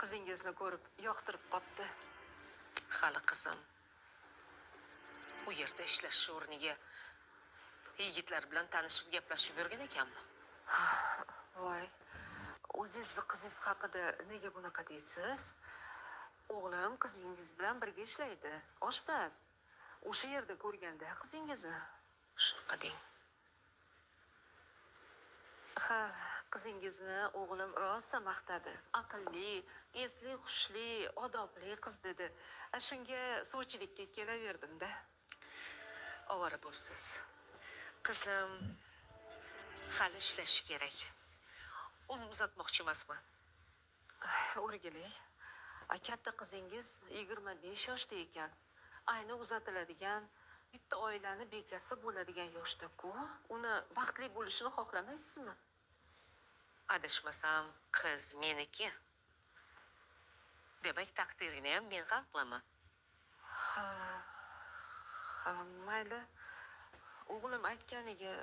Qizingizni ko'rib yoqtirib qopti. Hali qizim u yerda ishlashi o'rniga yigitlar bilan tanishib gaplashib yurgan ekanmi? Voy, o'zingizni qizingiz haqida nega bunaqa deysiz? O'g'lim qizingiz bilan birga ishlaydi, oshpaz. O'sha yerda ko'rganda qizingizni. Shunaqa deng. Ha, qizingizni o'g'lim rosa maqtadi. Aqlli, esli, hushli, odobli qiz dedi. A shunga sovchilikka kelaverdim-da. Ovora bo'psiz. Qizim hali ishlashi kerak. Uni uzatmoqchi emasman. O'rgilay. A katta qizingiz 25 yoshda ekan. Ayni uzatiladigan, bitta oilani bekasi bo'ladigan yoshda-ku. Uni baxtli bo'lishini xohlamaysizmi? Adashmasam, qiz meniki. Demak, taqdirini ham men hal qilaman. Ha, ha, mayli. O'g'lim aytganiga